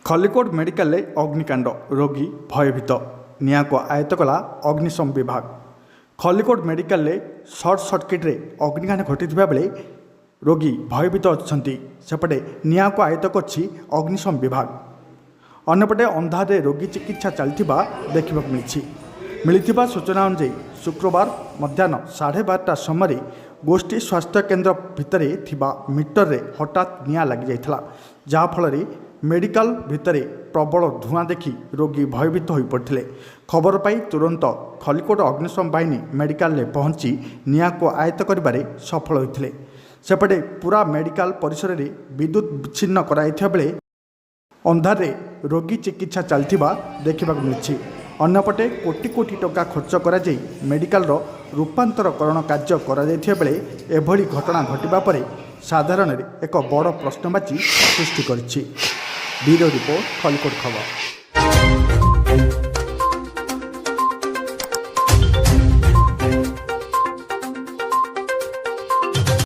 ଖଲିକୋଟ ମେଡିକାଲରେ ଅଗ୍ନିକାଣ୍ଡ, ରୋଗୀ ଭୟଭୀତ। ନିଆଁକୁ ଆୟତ୍ତ କଲା ଅଗ୍ନିଶମ ବିଭାଗ। ଖଲିକୋଟ ମେଡିକାଲରେ ସର୍ଟ ସର୍କିଟ୍ରେ ଅଗ୍ନିକାଣ୍ଡ ଘଟିଥିବା ବେଳେ ରୋଗୀ ଭୟଭୀତ ଅଛନ୍ତି। ସେପଟେ ନିଆଁକୁ ଆୟତ୍ତ କରିଛି ଅଗ୍ନିଶମ ବିଭାଗ। ଅନ୍ୟପଟେ ଅନ୍ଧାରରେ ରୋଗୀ ଚିକିତ୍ସା ଚାଲିଥିବା ଦେଖିବାକୁ ମିଳିଛି। ମିଳିଥିବା ସୂଚନା ଅନୁଯାୟୀ, ଶୁକ୍ରବାର ମଧ୍ୟାହ୍ନ 12:30 ସମୟରେ ଗୋଷ୍ଠୀ ସ୍ୱାସ୍ଥ୍ୟ କେନ୍ଦ୍ର ଭିତରେ ଥିବା ମିଟରରେ ହଠାତ୍ ନିଆଁ ଲାଗିଯାଇଥିଲା, ଯାହାଫଳରେ ମେଡିକାଲ ଭିତରେ ପ୍ରବଳ ଧୂଆଁ ଦେଖି ରୋଗୀ ଭୟଭୀତ ହୋଇପଡ଼ିଥିଲେ। ଖବର ପାଇ ତୁରନ୍ତ ଖଲିକୋଟ ଅଗ୍ନିଶମ ବାହିନୀ ମେଡିକାଲରେ ପହଞ୍ଚି ନିଆଁକୁ ଆୟତ୍ତ କରିବାରେ ସଫଳ ହୋଇଥିଲେ। ସେପଟେ ପୁରା ମେଡିକାଲ ପରିସରରେ ବିଦ୍ୟୁତ୍ ବିଚ୍ଛିନ୍ନ କରାଯାଇଥିବା ବେଳେ ଅନ୍ଧାରରେ ରୋଗୀ ଚିକିତ୍ସା ଚାଲିଥିବା ଦେଖିବାକୁ ମିଳିଛି। ଅନ୍ୟପଟେ କୋଟି କୋଟି ଟଙ୍କା ଖର୍ଚ୍ଚ କରାଯାଇ ମେଡିକାଲର ରୂପାନ୍ତରକରଣ କାର୍ଯ୍ୟ କରାଯାଇଥିବା ବେଳେ ଏଭଳି ଘଟଣା ଘଟିବା ପରେ ସାଧାରଣରେ ଏକ ବଡ଼ ପ୍ରଶ୍ନବାଚୀ ସୃଷ୍ଟି କରିଛି। ବ୍ୟୁରୋ ରିପୋର୍ଟ, ଖଲିକୋଟ ଖବର।